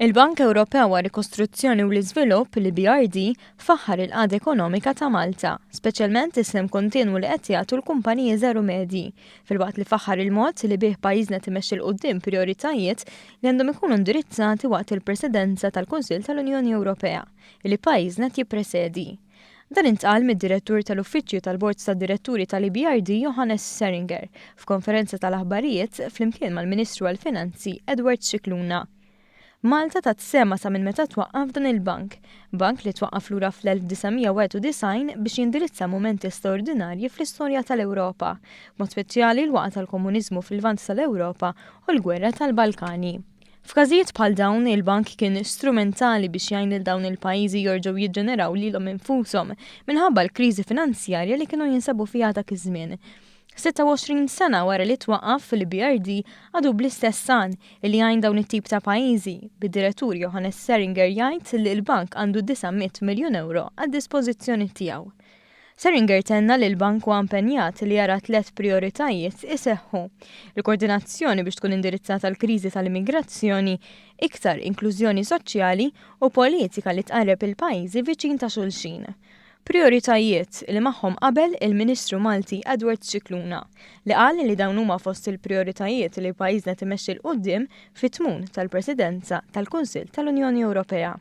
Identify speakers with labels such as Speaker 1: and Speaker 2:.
Speaker 1: Il-Bank Ewropew għar-Rikostruzzjoni u l-Iżvilupp, l-EBRD, faħħar il-qagħda ekonomika ta' Malta, speċjalment is-sehem kontinwu li qed jagħtu l-kumpaniji żgħar u medji, filwaqt li faħħar il-mod li bih pajjiżna qed imexxi 'l quddiem prijoritajiet li għandhom ikunu indirizzati waqt il-Presidenza tal-Kunsill tal-Unjoni Ewropea, li pajjiżna qed jippresedi. Dan intqal mid-Direttur tal-Uffiċċju tal-Bord tad-Diretturi tal-EBRD Johannes Seringer f'konferenza tal-aħbarijiet flimkien mal-Ministru għall-Finanzi Edward Scicluna. Malta tat sehemha sa minn meta twaqqaf dan il-bank, bank li twaqqaf lura fl-1991 biex jindirizza mumenti straordinarji fl-istorja tal-Ewropa, b'mod speċjali l-waqgħa tal-komuniżmu fil-Lvant tal-Ewropa u l-Gwerra tal-Balkani. F'każijiet bħal dawn, il-bank kien strumentali biex jgħin lil dawn il-pajjiżi jorġgħu jiġġeneraw lilhom infushom minħabba l-kriżi finanzjarja li kienu jinsabu fiha dak iż-żmien. 26 sena wara li twaqqaf, l-BRD għadu bl-istess għan li jgħin dawn it-tip ta' pajjiżi, bid-direttur Johannes Seringer jgħid li l-bank għandu 900 miljun ewro għad-dispożizzjoni tiegħu. Seringer tenna li l-bank huwa impenjat li jara tlett prijoritajiet iseħħu, il-koordinazzjoni biex tkun indirizzata l-kriżi tal-immigrazzjoni, iktar inklużjoni soċjali u politika li tqarreb il-pajjiżi viċin ta' xulxin. Prijoritajiet li magħhom qabel il-Ministru Malti Edward Scicluna, li qal li dawn huma fost il-prijoritajiet li pajjiżna qed imexxi 'l quddiem fit-tmun tal-Presidenza tal-Kunsill tal-Unjoni Ewropea.